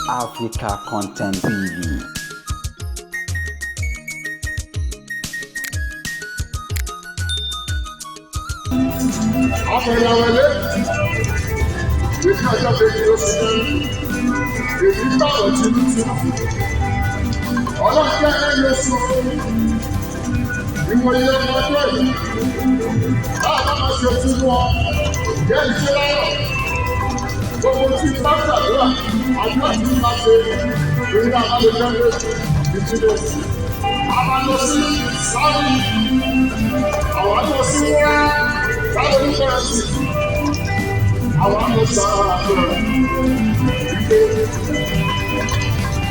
Africa Content TV. Ọmọ ìyàwó ilé ìdí ọjọ́ kejì oṣù kẹrin, èyí tọ̀rọ̀ tinútinú. Ọlọ́run jẹ́ ẹni oṣù ìwòye ọmọ ọjọ́ yìí. Báwo bá máa ṣe tún ọ jẹ́ ìṣe láyọ̀? Gbogbo tí bá gbàdúrà, àdúrà tí bá ṣe èyí náà má lè jẹ́ ìdílé. A máa lọ sí sáré, àwọn á lọ sí sáré ní kọ́rẹ́sì, àwọn á lọ sára àdúrà ìgbé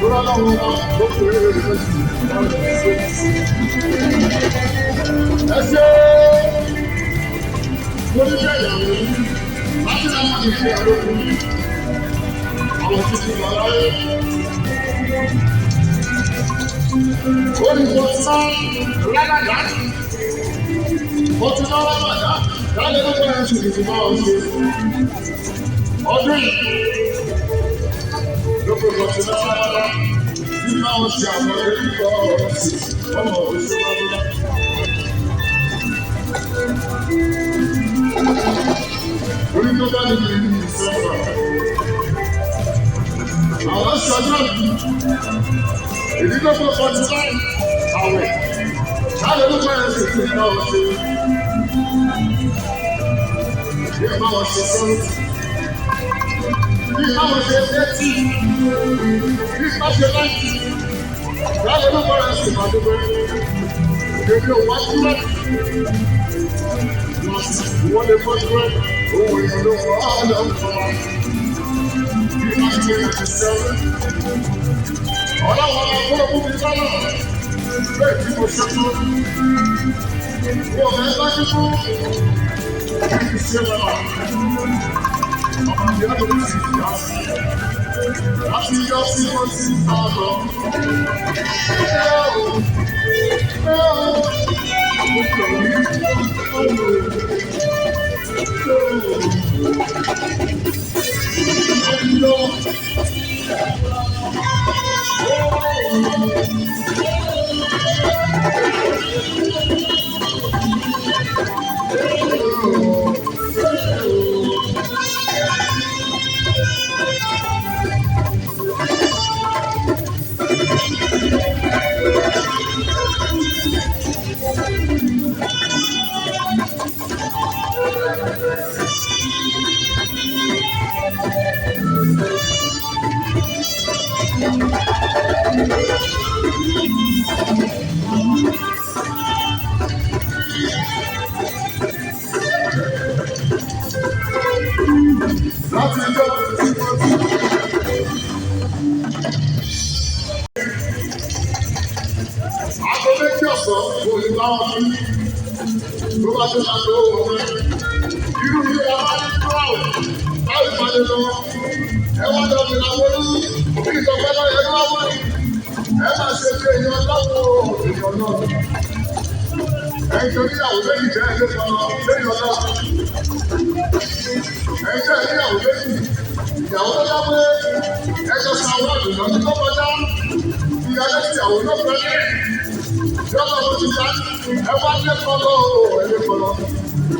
lọ́wọ́ lọ́wọ́ ló pè é lóṣù. Ẹ ṣe mo ní bẹ́ẹ̀ yàwó láti náà wọ́n ti ṣe àlòkù àwọn títí lọ láyé. Ó ní mo ti ná lálàdá, mo ti ná lálàdá lálẹ́ ló bẹ̀rẹ̀ sí ní ti máa ń ṣe. Ọdún yìí ló pé mo ti ná lálàdá tí máa ń ṣe àwọn ẹbí ọ̀rọ̀ sí ọmọ òṣèlú. Orí tó bá nínú ìlú ìsọ̀rọ̀. Àwọn ṣọjọ́ ìdí tó fọ́ 49 àwẹ̀. Láti ló bẹ̀rẹ̀ sí ti bá wọn ṣe. Bí ẹ bá wọn ṣe sọ́rọ́. Bí ẹ bá wọn ṣe 30. Bí ẹ bá ṣe 90. Láti ló bẹ̀rẹ̀ sí máa dúpẹ́. Èmi ò wá kúrẹ́. Wọ́n lè fọ́ kúrẹ́. Òun èèyàn ló wọ́ ọ́ lọ́wọ́ fún wa. Bí 1997. Ọlọ́run ọmọ kó fún mi sọ́nà. Bẹ́ẹ̀ tí mo ṣe tó. Wọ́n fẹ́ bá kíkú. Kí n ṣe wọ́n. Ọmọ ìyá ló ti yá sí. Láti yọ sí wọ́n ti bá lọ. Ẹ ò ẹ ò mo kàn ní ọ̀rọ̀. Láti ilé tí wọ́n ti. Aago 2 ọ̀sán kò lè bá wọn fi tó bá tó máa tó wọn fẹ́. Irú ilé wa bá ní crowd báwo máa lè lọ. Ẹ wá lọ bí làwọn olú bí ìtọ́pẹ́ lọ yẹ kí wọ́n wọ́n. Ẹ máa ṣe pé èèyàn láwọn èèyàn náà. Ẹ̀yin tó níyàwó méjì jẹ́ ilé kan lọ lẹ́yìn ọlá. Ẹ̀yin tó níyàwó méjì, ìyàwó tó dá pé ẹjọ́ san owó àdùnnà ní tó kọjá. Ìyàwó ìyàwó ló fẹ́. Yọ́lá mo ti dá ẹ wá lé kan lọ o, ẹ lé kan lọ.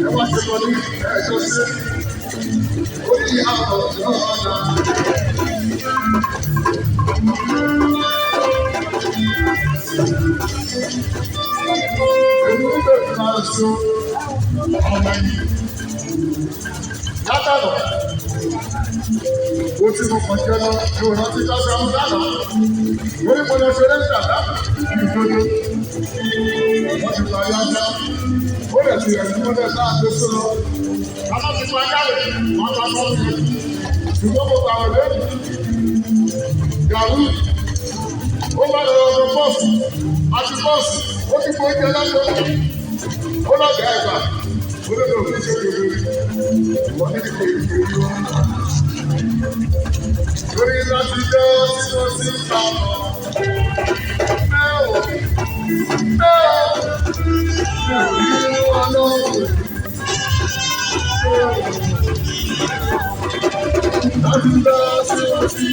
Ẹ wá ṣe kan ní ẹjọ́ ṣe. Ó ní ìyá ọ̀dọ́ ọ̀la. Èmi níbẹ̀ máa sun ọmọ yìí. Látàlọ́, ó tí mo kàn jẹ́ lọ, mi ò rántí ká sọ ọmọ lánàá. Mo ní mo lọ ṣeré ní dàda kí n tó dé. Wọ́n ti parí ajá. Ó lè ti ẹ̀sìn mọ́lẹ̀ sáà tó sún lọ. Bàbá ti pa jáde, wọ́n ta sọ́ọ́ sí i. Ṣùgbọ́n mo gbà wọ̀ lẹ́nu. Gàrú, ó bá lọ rọ bọ́ọ̀sì àti bọ́ọ̀sì, ó ti kó oúnjẹ lọ́sọ̀. Ó lọ bẹ̀ ẹ̀gbà. Ó lè lọ fi ṣe kékeré. Wọ́n ní kí kékeré wọn. Lórí láti jẹ́ tí wọ́n ti ń ta ọ̀. Ẹ ò ẹ ò mi ò rí wọn lọ́wọ́. Láti lọ sí òsì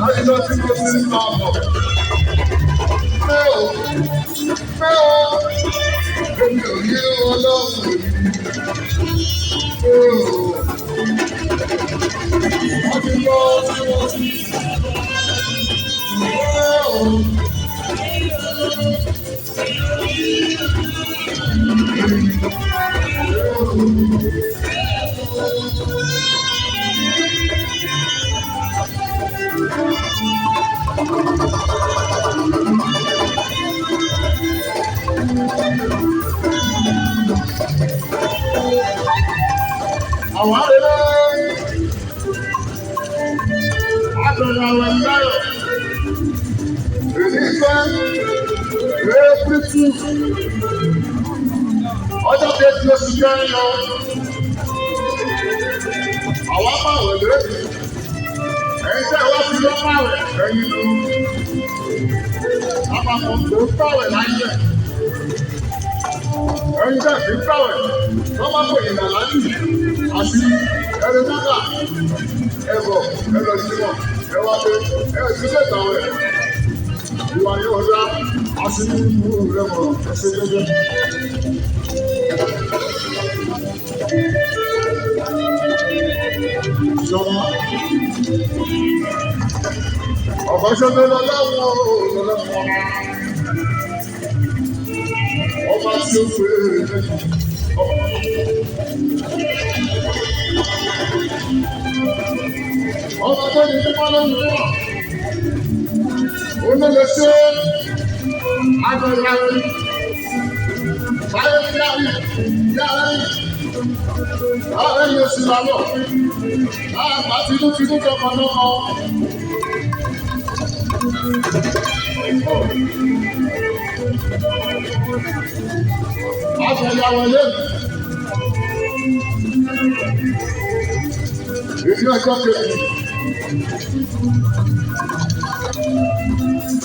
Láti lọ sí òsì àbọ̀. Pé o, pé o, èmi ò yé ọlọ́run yìí. Pé o, wọ́n ti lọ sí òsì. Pé o. Àwọn arẹlẹ àtọ̀rọ̀ àwọn ìdáyọ̀ èyí fẹ́ April 2 ọjọ́ kejì oṣù kẹrin lọ. Àwọn apáwẹ̀ lónìí, ẹ̀yin tẹ́ wá sí lọ́pàwẹ̀ ẹ̀yin ló. Àpapọ̀ tó ń pàwẹ̀ láyé. Ẹ̀yin tẹ́ fi ń pàwẹ̀ tó bá pè yín làlájì àti ẹni náà ẹ̀bọ̀ ẹlọ sí wọn ẹ wá pé ẹ sì lè tàwẹ̀. Ìwà yóò dá àti ní ìlú rẹ̀ mọ̀ ẹsẹ̀ gẹ́gẹ́. Ìjọba ọ̀kan ṣoṣo lọ́lọ́wọ́ lọ́lọ́wọ́ ọba tí ó fèrè lẹ́yìn ọba. Ọba tó ní mímọ́ ló ń wọ̀ olóye ṣe agbẹ̀yàwó báyọ̀ yára yára yára yóò sì lálọ́ àgbà tinútinú tọkàntọkàn. Àgbẹ̀yàwó lẹ́nu. Èyí ọjọ́ kejì.